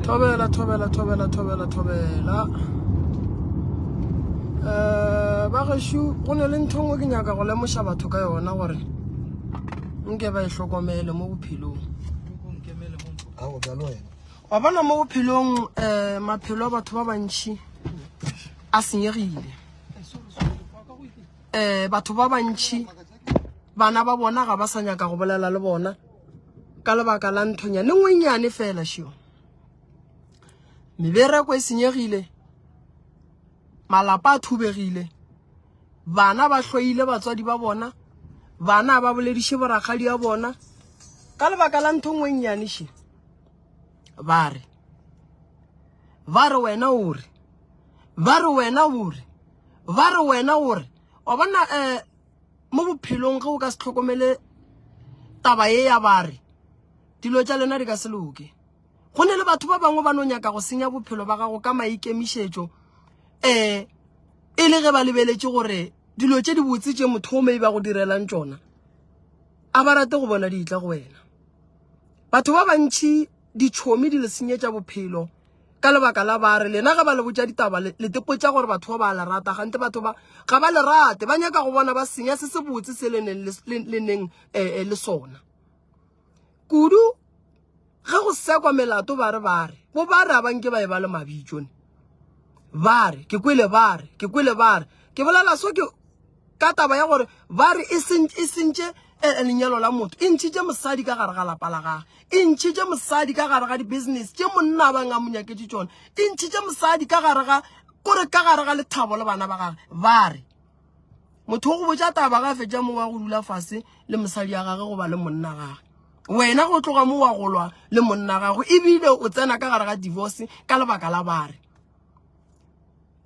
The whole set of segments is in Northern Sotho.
Thobela, thobela, thobela, thobela, thobela. Eh, ba gešo go ne le ntho nngwe ke nyaka go lemoša batho ka yona gore nke ba e hlokomele mo bophelong. Wa bona mo bophelong um maphelo a batho ba bantši a senyegile. Um batho ba bantši bana ba bona ga ba sa nyaka go bolela le bona ka lebaka la nthonyane nngwe nnyane fela šio. Mebereko e senyegile, malapa a thubegile, bana ba hloile batswadi ba bona, bana ba bolediše borakgadi ya bona ka lebaka la ntho nngwe nnyane še. Ba re, ba re wena o re, ba re wena o re, ba re wena o re. Wa bona um mo bophelong ge o ka se hlokomele taba ye ya ba re, dilo tša lena di ka se loke. Go ne le batho ba bangwe ba no nyaka go senya bophelo ba gago ka maikemišetšo um e le ge ba lebeletše gore dilo tše dibotse tše motho o mei ba go direlang tšona a ba rate go bona di tla go wena. Batho ba bantši ditšhomi di le senyetša bophelo ka lebaka la ba re lena ge ba le botša ditaba le tepotša gore batho ba ba le rata gante batho ba ga ba le rate ba nyaka go bona ba senya se se botse se le neng le neng eh, eh, le sona kudu ge go sekwa melato ba re ba re bo ba re a ba nke ba e ba le mabitso ne ba re ke kwele ba re ke kwele ba re ke bolela so ke ka taba ya gore ba re e e sentše eh, eh, lenyalo la motho e ntšhitše mosadi ka gare ga lapa la gage e ntšhitše mosadi ka gare ga di-business tše monna a bang a mo nyaketše tšona e ntšhitše mosadi ka gare ga kore ka gare ga lethabo le bana ba gage ba re motho o go botša taba ga fetša mo wa go dula fase le mosadi ya gage goba le monna gage wena go tloga mo wa golwa le monna gagwe ebile o tsena ka gare ga divorce ka lebaka la bare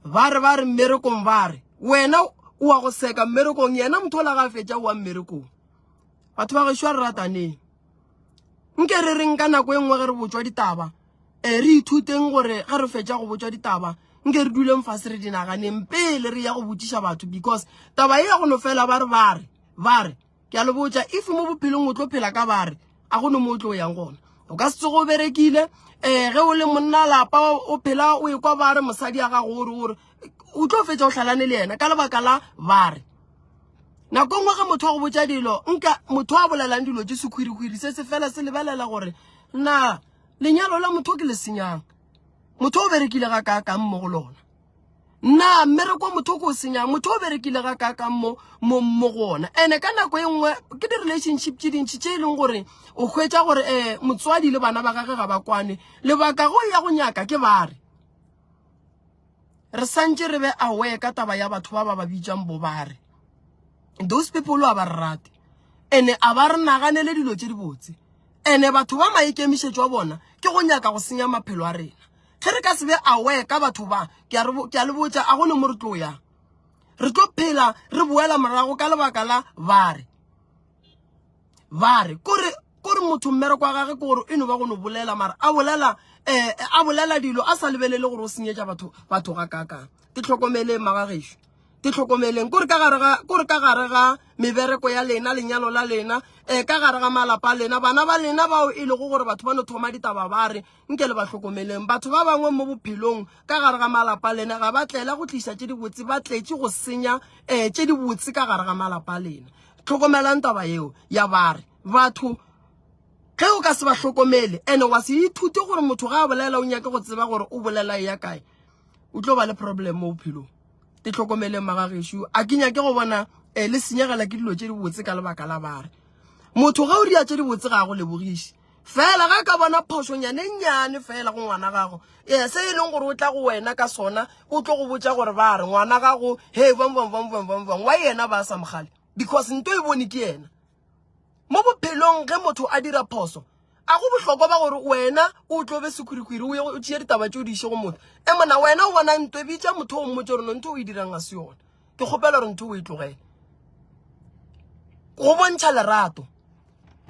ba re ba re mmerekong ba re wena o wa go seka mmerekong yena motho o la ga fetša wa mmerekong batho ba gešo a re rataneng nke re reng ka nako e nngwe ge re botšwa ditaba um re ithuteng gore ge re fetša go botšwa ditaba nke re duleng fase re di naganeng pele re ya go botšiša batho because taba e ya go no fela ba re ba re ba re Ke a le botša, if mo bophelong o tlo phela ka bare, a go no mo o tlo yang gona. O ka se tsoge o berekile, um ge o le monna lapa o phela o ekwa bare mosadi ya gago ore ore, o tlo fetša o hlalane le yena ka lebaka la bare. Nako nngwe ge motho a go botša dilo, nka motho a bolelang dilo tše sekhwirikhwiri se se fela se lebelela gore na lenyalo la motho ke le senyang. Motho o berekile ga kaakang mo go lona. Na mmereko motho ko o senyang motho o berekile ga kaakang mo mo mo go ona ene ka nako e nngwe ke di-relationship tše dintši tše e leng gore o hwetša gore um motswadi le bana ba gage ga ba kwane lebaka go ya go nyaka ke bare re santše re be aware ka taba ya batho ba ba ba bitšang bo bare those people a ba re rate ene a ba re naganele dilo tše dibotse ene batho ba maikemišetšo a bona ke go nyaka go senya maphelo a rena Ge re ka se be aware ka batho ba, ke a le botša, a go ne mo re tlo yang. Re tlo phela re boela morago ka lebaka la bare. Bare, kore kore motho mmereko wa gage ke gore e no ba go no bolela mara a bolela eh a bolela dilo a sa lebelele gore o senyetša batho batho ga kakang. Te hlokomeleng magagešo. Te hlokomeleng kore ka gare ga kore ka gare ga mebereko ya lena lenyalo la lena eh ka gare ga malapa a lena bana ba lena bao e lego gore batho ba no thoma ditaba ba re Nke le ba hlokomeleng. Batho ba bangwe mo bophelong ka gare ga malapa a lena ga ba tlela go tliša tše dibotse, ba tletše go senya um tše dibotse ka gare ga malapa a lena. Hlokomelang taba yeo ya bare. Batho ge o ka se ba hlokomele ene wa se ithute gore motho ga a bolela o nyake go tseba gore o bolela e ya kae, o tlo ba le problem mo bophelong. Te hlokomeleng magagešo, a ke nyake go bona um le senyegela ke dilo tše dibotse ka lebaka la bare. Motho ge o ria tše dibotse ga a go lebogiše. Fela ga ka bona phošonyane e nnyane fela go ngwana gago, ee, se e leng gore o tla go wena ka sona, o tlo go botša gore ba re ngwana gago, he, bang, bang, bang, bang, bang, bang, wa yena ba sa mogale, because nto e bone ke yena. Mo bophelong ge motho a dira phoso, a go bohlokwa ba gore wena o tlo be sekhwirikhwiri o ye o tšee ditaba tše o di iše go motho. E mona wena o bona nto, bitša motho o mmotše gore no ntho o e dirang ga se yona. Ke kgopela gore ntho o e tlogele. Go bontšha lerato.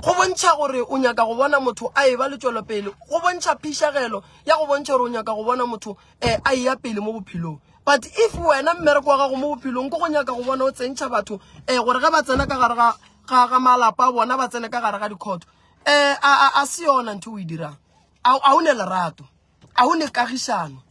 Go bontšha gore o nyaka go bona motho a eba le tšwelopele, go bontšha phišegelo ya go bontšha gore o nyaka go bona motho um a eya pele mo bophelong. But if wena mmereko wa gago mo bophelong ke go nyaka go bona o tsentšha batho um gore ge ba tsena ka gare ga ga malapa a bona ba tsene ka gare ga dikhoto, um a se yona ntho o e dirang. A o ne lerato. A o ne kagišano.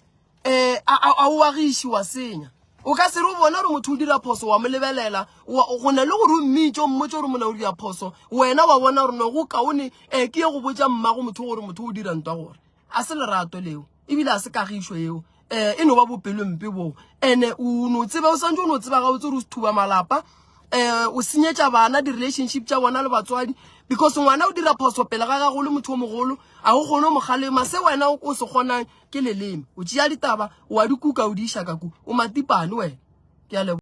Um a o agiše wa senya. O ka se re o bona gore motho o dira phoso wa mo lebelela, go na le gore o mmitše o mmotše gore mona o dira phoso, wena wa bona gore no go kaone um ke ye go botša mmago motho gore motho o dira ntwa gore. A se lerato leo, ebile a se kagišo yeo. Um e no ba bopelompe boo. Ene o no tseba, o swantse o no tseba gabotse gore o thuba malapa, um o senyetša bana di-relationship tša bona le batswadi because ngwana o dira phoso pele ga gago le motho o mogolo, a o kgone go mo kgalema. Se wena o se kgonang ke leleme. O tšea ditaba wa di kuka o di iša ka ku. O matipane wena. Ke a leboga.